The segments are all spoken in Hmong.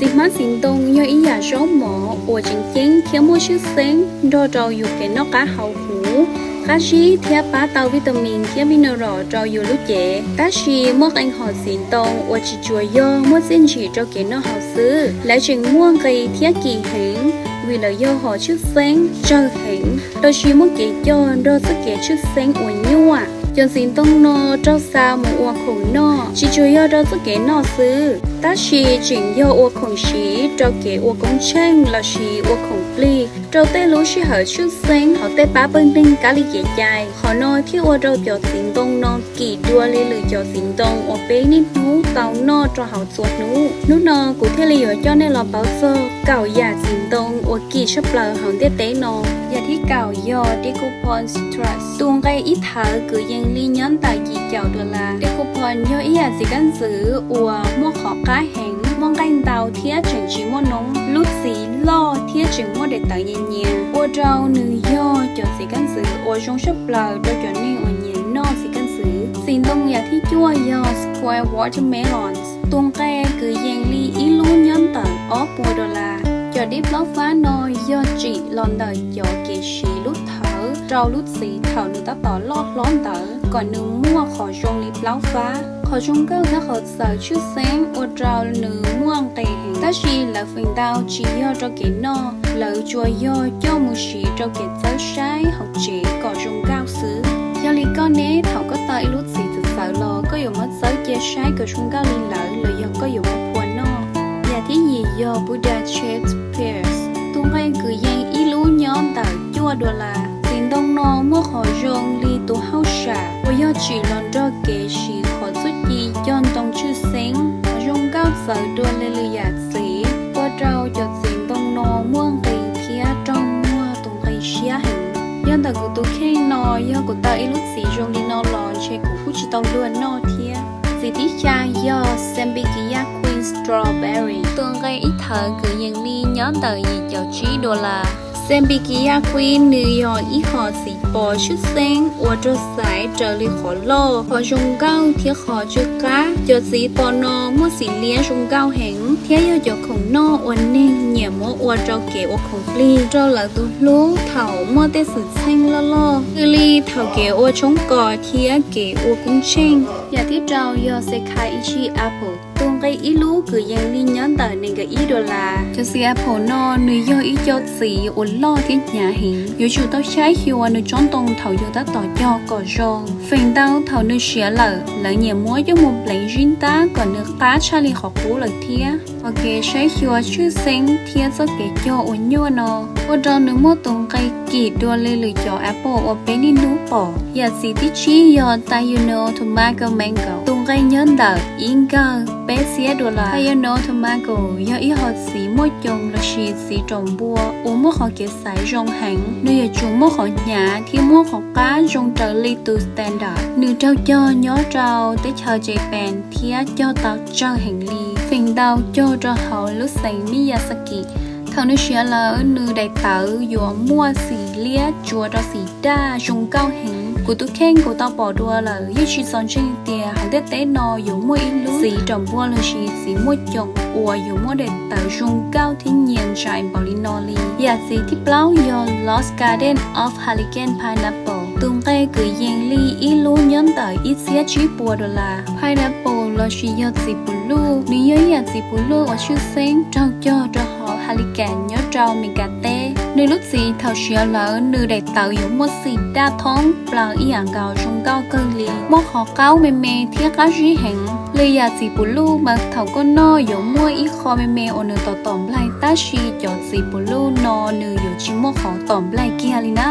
Txiv hmab txiv ntoo yog ib yam zaub mov uas tseem ceeb thiab muaj tshwj xeeb nrog rau yus kev noj qab hauv huv, qab zib thiab pab tau vitamin thiab mineral rau yus lub cev. Tab sis muaj qee hom txiv ntoo uas tsis tsuas yog muaj txiaj ntsim rau kev noj haus xwb, lawv tseem muaj nqis thiab kim heev vim lawv yog hom tshwj xeeb tsawg heev lossis muaj kev cog nrog txoj kev tshwj xeeb uas nyuaj. Cov txiv ntoo no raug xa mus ua khoom noj tsis tsuas yog rau txoj kev noj xwb, tab sis tseem yog ua khoom siv rau kev ua koob tsheej lossis ua khoom plig rau tej lub sij hawm tshwj xeeb hauv tej pab pawg neeg kab li kev cai. Qhov no thiaj ua rau cov txiv ntoo no kim dua li lwm cov txiv ntoo uas peb niaj hnub tau noj rau hauv txhua hnub. Hnub no kuv thiaj li yuav coj nej los paub txog kaum yam txiv ntoo uas kim tshaj plaws hauv ntiaj teb no. Yam thib kaum yog Decoupon Trust, tus nqe ib thawv kwv yees li nyob ntawm yim caum dollar. Decoupon yog ib yam txiv kab ntxwv uas muaj qhov qab heev, muaj nqaij ntau thiab tseem tsis muaj noob. Lub txiv loj thiab tseem muaj daim tawv nyias nyias, ua rau nws yog cov txiv kab ntxwv uas zoo tshaj plaws rau cov neeg uas nyiam noj txiv kab ntxwv. Txiv ntoo yam thib cuaj yog Square Watermelons, tus nqe kwv yees li ib lub nyob ntawm ob puas dollar. Cov dib plaub fab no yog tsim los ntawm cov kev siv lub thawv rau lub txiv thaum nws tab tom loj hlob ntawd kom nws muaj qhov zoo li plaub fab. Qhov zoo nkauj thiab qhov txawv tshwj xeeb ua rau nws muaj nqis heev, tab sis lawv feem ntau tsis yog rau kev noj, lawv tsuas yog coj mus siv rau kev txawb saib hauv tsev kom zoo nkauj xwb. Yog li koj ne, thaum koj tau ib lub txiv txawv txawv los koj yuav muab txawb cia saib kom zoo nkauj li lawv los yog koj yuav muab phua noj? Yam thib yim yog Buddha Shaped Pears, tus nqe kwv yees ib lub nyob ntawm cuaj dollar. Txiv ntoo no muaj qhov zoo li tus hauj sam uas yog tsim los nrog kev siv qhov txuj ci cog ntoo tshwj xeeb. Qhov zoo nkauj txawv dua li lwm yam txiv ua rau cov txiv ntoo no muaj nqis thiab raug muag tus nqi siab heev. Yog ntawm kuv tus kheej no, yog kuv tau ib lub txiv zoo li no los ntshe kuv kuj tsis tau luag noj thiab. Txiv thib xya yog Sambuckia Queen Strawberry, tus nqe ib thawv kwv yees li nyob ntawm yim caum tsib dollar. Sambuckia Queen nws yog ib hom txiv pos tshwj xeeb uas raug xaiv raws li qhov loj, qhov zoo nkauj thiab qhov tsw qab. Cov txiv pos no muaj xim liab zoo nkauj heev thiab yog cov khoom noj uas neeg nyiam muab ua rau kev ua khoom plig rau lawv tus hlub thaum muaj tej xwm txheej loj loj, xws li thaum kev ua tshoob kos thiab kev ua koob tsheej. Yam thib rau yog Seikaichi Apple, tus nqe ib lub kwv yees li nyob ntawm nees nkaum ib dollar. Cov txiv apple no nws yog ib co txiv uas loj thiab hnyav heev, yuav tsum tau saib xyuas nws tsob ntoo thaum yus tab tom cog kom zoo. Feem ntau thaum nws siav lawm, lawv nyiam muab coj mus pleev zib ntab kom nws qab tshaj li qhov qub lawm thiab. Qhov kev saib xyuas tshwj xeeb thiab txoj kev cog uas nyuaj no ua rau nws muaj tus nqi kim dua li lwm cov apple uas peb niaj hnub pom. Yam txiv thib tsib yog Tayuno Tamago Mango, tus nqi nyob ntawm ib nkaug peb txhiab dollar. Tayuno Tamago yog ib hom txiv muaj coos lossis txiv raum npua uas muaj qhov kev xaiv zoo heev. Nws yuav tsum muaj qhov hnyav thiab muaj qhov qab zoo raws li tus standard. Nws raug cog nyob rau teb chaws Japan thiab cog tau tsawg heev li, feem ntau cog rau hauv lub xeev Miyazaki. Thaum nws siav lawm, nws daim tawv yuav muaj xim liab tsuas rau xim daj zoo nkauj heev. Kuv tus kheej kuv tau pom dua lawm, yeej tsis txaus ntseeg tias hauv ntiaj teb no yuav muaj ib lub txiv raum npua lossis txiv muaj coos uas yuav muaj daim tawv zoo nkauj thiab nyias ntsais npaum li no li. Yam txiv thib plaub yog Lost Garden of Hurricane Pineapple, tus nqi kwv yees li ib lub nyob ntawm ib txhiab tsib puas dollar. Pineapple lossis yog txiv puv luj, nws yog ib yam txiv puv luj uas tshwj xeeb raug cog rau hauv Hurricane nyob rau Meskas teb. Nws lub txiv thaum siav lawm, nws daim tawv yuav muaj xim daj thoob plaws ib yam nkaus zoo nkauj kawg li, muaj qhov qaub me me thiab qab zib heev. Lwm yam txiv puv luj mas thaum koj noj yuav muaj ib qho me me uas nws tom tom nplaig, tab sis cov txiv puv luj no nws yuav tsis muaj qhov tom nplaig kiag li na.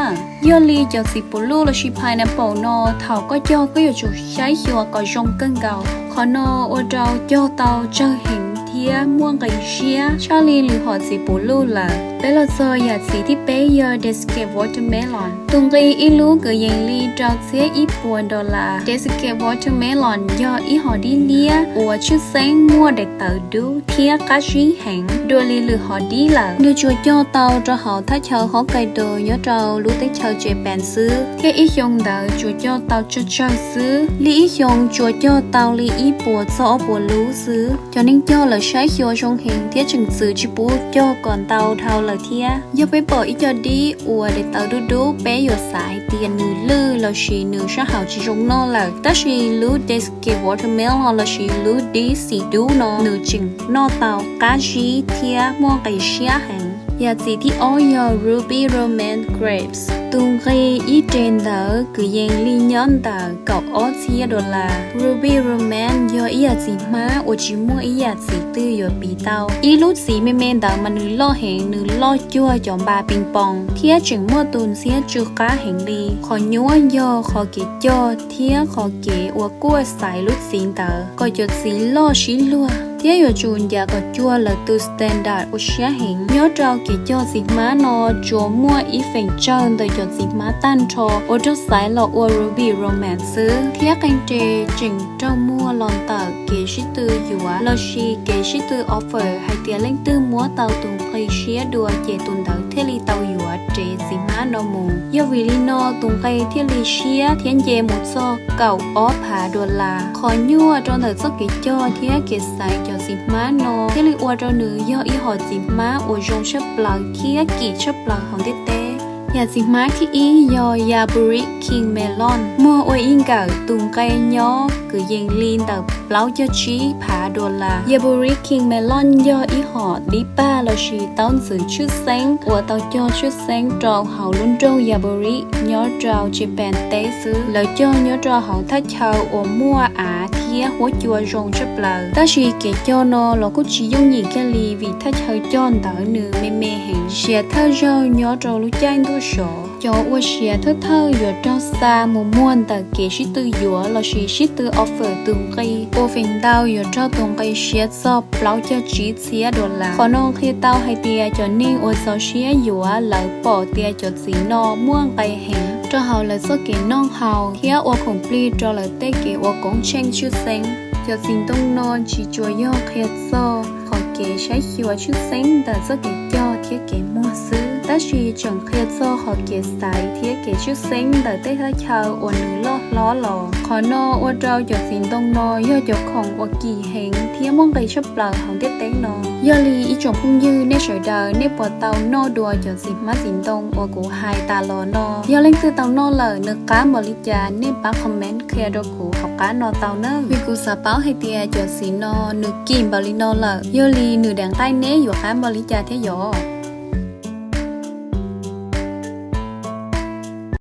Yog li cov txiv puv luj lossis pineapple no thaum koj cog koj yuav tsum saib xyuas kom zoo kawg nkaus. Qhov no ua rau cog tau tsawg heev thiab muaj nqis siab tshaj li lwm hom txiv puv luj lawm. Peb los txog yam txiv thib peb yog Dayscape Watermelon. Tus nqi ib lub kwv yees li rau txhiab ib puas dollar. Dayscape Watermelon yog ib hom dib liab uas tshwj xeeb muaj daim tawv dub thiab qab zib heev dua li lwm hom dib lawm. Nws tsuas cog tau rau hauv thaj chaw Hokkaido nyob rau lub teb chaws Japan xwb, thiab ib xyoo ntawd tsuas cog tau tsawg tsawg xwb, li ib xyoo tsuas cog tau li ib puas txog ob puas lub xwb. Cov neeg cog lawv saib xyuas zoo heev thiab tseem txwv tsis pub cog kom ntau dhau lawm thiab. Yog peb pom ib co dib uas daim tawv dub dub, peb yuav xav hais tias nws lwj lossis nws sab hauv tsis zoo noj lawm, tab sis lub Dayscape Watermelon lossis lub dib xim dub no nws tseem noj tau qab zib thiab muaj nqi siab heev. Yam txiv thib ob yog Ruby Romance Grapes. Tus nqi ib re ntawd kwv yees li nyob ntawm kaum ob txhiab dollar. Ruby Romance yog ib yam txiv hmab uas tsis muaj ib yam txiv twg yuav piv tau. Ib lub txiv me me ntawd mas nws loj heev, nws loj cuag cov npas ping pong thiab tseem muaj tus ntxhiab tsw qab heev li. Qhov nyuaj yog qhov kev cog thiab qhov kev uas kuaj xaiv lub txiv ntawd kom cov txiv loj sib luag, thiab yuav tsum ncav kom cuag lawv tus standard ua siab heev. Nyob rau kev cog txiv hmab no tsuas muaj ib feem tsawg ntawm cov txiv hmab tag nrho uas raug xaiv los ua Ruby Romance xwb, thiab qee re tseem raug muag los ntawm kev sib tw yuav lossis kev sib tw offer hais tias leej twg muab tau tus nqi siab dua ces tus ntawd thiaj li tau yuav re txiv hmab no mus. Yog vim li no tus nqi thiaj li siab thiab nce mus txog kaum ob phav dollar. Qhov nyuaj rau ntawm txoj kev cog thiab kev xaiv cov txiv hmab no thiaj li ua rau nws yog ib hom txiv hmab uas zoo tshaj plaws thiab kim tshaj plaws hauv ntiaj teb. Yam txiv hmab thib ib yog Yaburi King Melon, muag ua ib nkawm tus nqi nyob kwv yees li ntawm plaub caug tsib phav dollar. Yaburi King Melon yog ib hom dib paj lossis taub ntxwv tshwj xeeb uas tau cog tshwj xeeb rau hauv lub nroog Yaburi nyob rau Japan teb xwb. Lawv cog nyob rau hauv thaj chaw uas muaj av thiab huab cua zoo tshaj plaws. Tab sis kev cog no los kuj tsis yooj yim kiag li vim thaj chaw cog ntawd nws me me heev, siav thawj zaug nyob rau lub caij ntuj sov. Cov uas siav thawj thawj yuav raug xa mus muag ntawm kev sib tw yuav lossis sib tw offer tus nqi, uas feem ntau yuav raug tus nqi siab txog plaub caug tsib txhiab dollar. Qhov no qhia tau hais tias cov neeg uas txaus siab yuav lawv pom tias cov txiv no muaj nqi heev rau hauv lawv txoj kev noj haus thiab ua khoom plig rau lawv tej kev ua koob tsheej tshwj xeeb. Cov txiv ntoo no tsis tsuas yog qhia txog qhov kev saib xyuas tshwj xeeb ntawm txoj kev cog thiab kev muag xwb, tab sis tseem qhia txog qhov kev xaiv thiab kev tshwj xeeb ntawm tej thaj chaw uas nws loj hlob los. Qhov no ua rau cov txiv ntoo no yog cov khoom uas kim heev thiab muaj nqi tshaj plaws hauv ntiaj teb no. Yog li ib tsoom phooj ywg nej sawv daws nej puas tau noj dua cov txiv hmab txiv ntoo uas kuv hais tas los no? Yog leej twg tau noj lawm nws qab npaum li cas nej pab comment qhia rau kuv hauv qab no tau na, vim kuv xav paub hais tias cov txiv no nws kim npaum li no lawm, yog li nws daim nqaij neb yuav qab npaum li cas thiab yom?